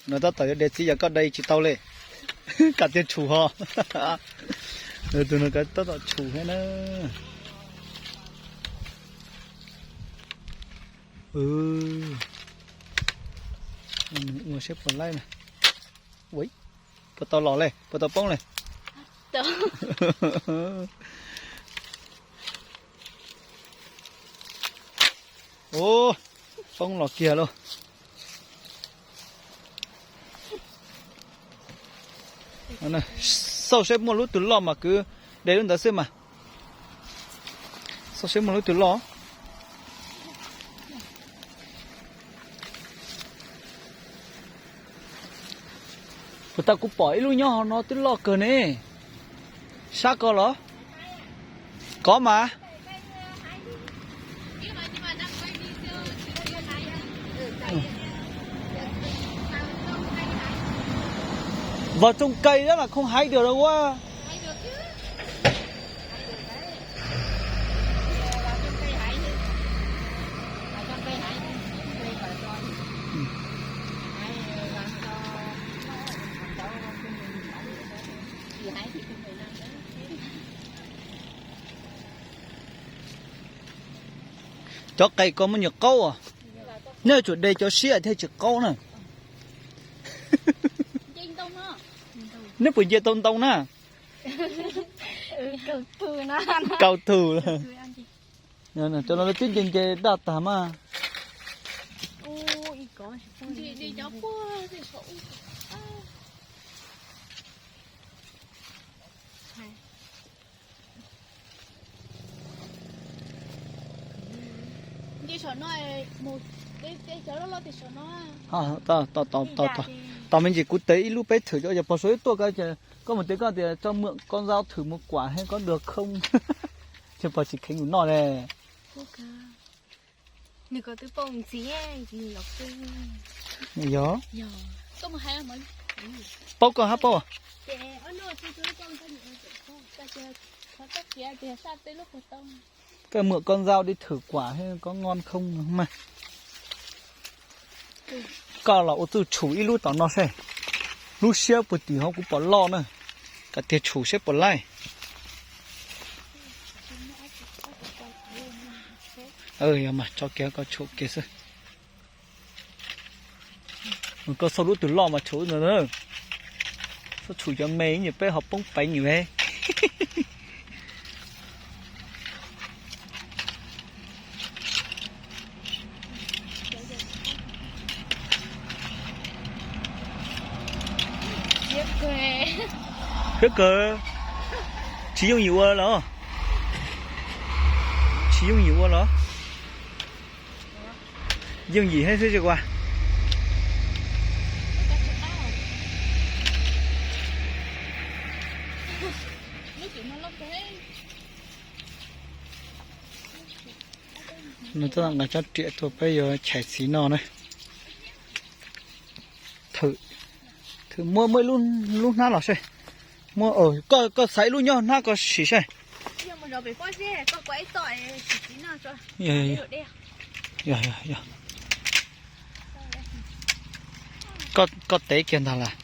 No tab tom yuav de txiv yog koj de tsis tau li. Kav tias tshum ho. Tus no kav tab tom tshum thiab na. Ua siab puas laij na. Ua, puas tau los li, puas tau poob li? Ua, poob los kiag lauj. Xauj seb muaj lub twg loj mas kwv de lub ntawd xwb mas. Xauj seb muaj lub twg loj. Puas tas kuv pom ib lub nyob hauv no twb loj kawg ne. Sab ko los? Kov mas. Vào trong cây đó là không hái được đâu á. Cov qe ko muaj nyuag qaub os. Nej tsuas de cov siab thiaj tsis qaub na. Nej puas nce tau ntoo na? Kaus tug. Cov no lawv twb nce nce daj tag mas. Tos me ntsis kuv tev ib lub peb thwm, yog pog suav ib tuaj ko ces koj mus tev koj tias cho mượn con dao thử một quả hay có được không. Ces pog tsis kheev yus noj ne. Yog. Paub koj hab paub. Koj mượn con dao đi thử quả hay có ngon không mas. Koj los ua txuj tshum ib lub tom no seb. Lub siab puag tim hauv kuv pom loj na. Kav tias tshum seb puas laij. Yog mas tso kiag koj tshum kiag xwb. Koj xauj lub twg loj mas tshum ntawd. Txhob tshum cov me, peb ho poob peev yus. Khiav kawg. Tsis yooj yim ua los? Tsis yooj yim ua los? Yooj yim thiab xwb tsis ua. Nws txoj nqa tsob riam tuaj peb yuav chais txiv no na. Thwm, muab, muab ib lub hnab los seb. Muab, koj xaiv ib lub nyob hnab ko sim seb. Koj tev kiag ntag las.